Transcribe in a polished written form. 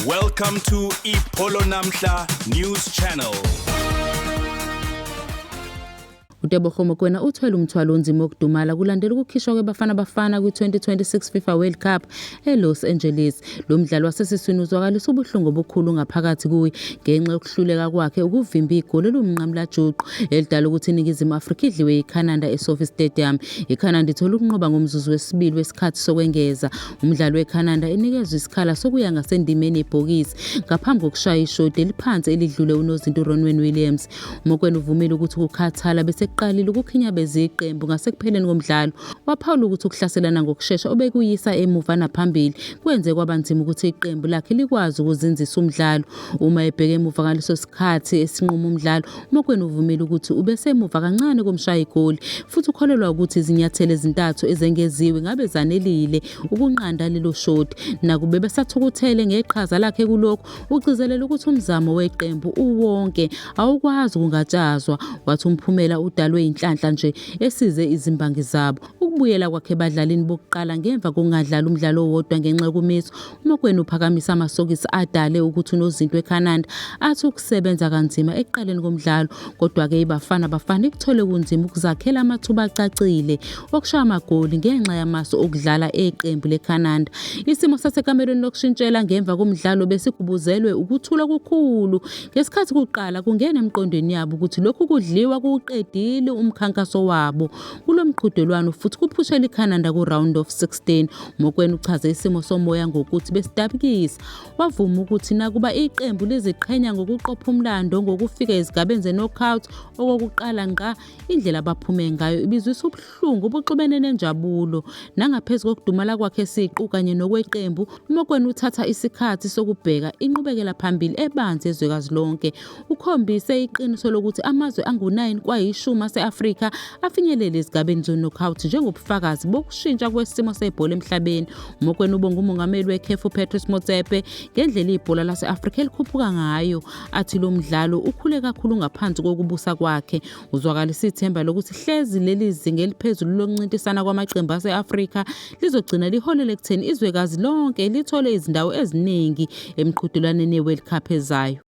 Welcome to Ipolo Namhla News Channel. UTebogo Mokoena uthwele umthwalo onzima wokudumala kulandela ukukhishwa kweBafana Bafana kwi-2026 FIFA World Cup eLos Angeles. Lo mdlali wasesiswini uzwakalisa ubuhlungu obukhulu ngaphakathi kuye ngenxa yokuhluleka kwakhe ukuvimba igoli eliwumnqamulajuqu elidala ukuthi iNingizimu Afrika idliwe yiCanada eSophie Stadium. ICanada ithole ukunqoba ngomzuzu wesibili wesikhathi sokwengeza. Umdlali weCanada enikezwe isikhala sokuya ngasendimeni yebhokisi ngaphambi kokushaya ishodi eliphansi elidlule unozinti uRonwen Williams. UMokwena uvumile ukuthi ukukhathala besekuqalile ukukhinyabeza iqembu ngasekupheleni komdlalo. Waphawula ukuthi ukuhlaselana ngokushesha obekuyisa emuva naphambili kwenze kwaba nzima ukuthi iqembu lakhe likwazi ukuzinzisa umdlalo. Uma ebheka emuva ngaleso sikhathi esinquma umdlalo, uMokwena uvumile ukuthi ubesemuva kancane komshayi goli futhi ukholelwa ukuthi izinyathelo ezintathu ezengeziwe ngabe zanelile ukunqanda lelo shodi. Nakuba besathukuthele ngeqhaza lakhe kulokhu, Ugcizelela ukuthi umzamo weqembu uwonke awukwazi ukungatshazwa, wathi umphumela udalwe inhlanhla nje esize izimbangi zabo. Ukubuyela kwakhe ebadlalini bokuqala ngemva kokungadlali umdlalo owodwa ngenxa yokumiswa, uMokwena uphakamisa amasokisi adale ukuthi unozinti weCanada athi ukusebenza kanzima ekuqaleni komdlalo, kodwa-ke iBafana Bafana ikuthole kunzima ukuzakhela amathuba acacile okushaya amagoli ngenxa yamasu okudlala eqembu leCanada. Isimo sasekamelweni lokushintshela ngemva komdlalo besigubuzelwe ukuthula okukhulu ngesikhathi kuqala kungena emqondweni yabo ukuthi lokhu kudliwa kuwuqedile umkhankaso wabo kulo mqhudelwano futhi kuphushela iCanada ku-round of 16. Mokwena uchaze isimo somoya ngokuthi besidabukisa. Wavuma ukuthi nakuba iqembu liziqhenya ngokuqopha umlando ngokufika ezigabeni ze-knockout okokuqala ngqa, indlela abaphume ngayo ibizwisa ubuhlungu obuxubene nenjabulo. Nangaphezu kokudumala kwakhe siqu kanye nokweqembu, uMokwena uthatha isikhathi sokubheka inqubekela phambili ebanzi yezwekazi lonke. Ukhombise iqiniso lokuthi amazwe angu-9 kwayishumi ase-Afrika afinyelele ezigabeni zo-knockout njengobufakazi bokushintsha kwesimo sebhola emhlabeni. UMokwena ubonga umongameli weCAF uPatrice Motsepe ngendlela ibhola lase-Afrika elikhuphuka ngayo, athi lo mdlalo ukhule kakhulu ngaphansi kokubusa kwakhe. Uzwakalisa ithemba lokuthi hlezi leli zinga eliphezulu lokuncintisana kwamaqembu ase-Afrika lizogcina liholele ekutheni izwekazi lonke lithole izindawo eziningi emqhudelwaneni ye-World Cup ezayo.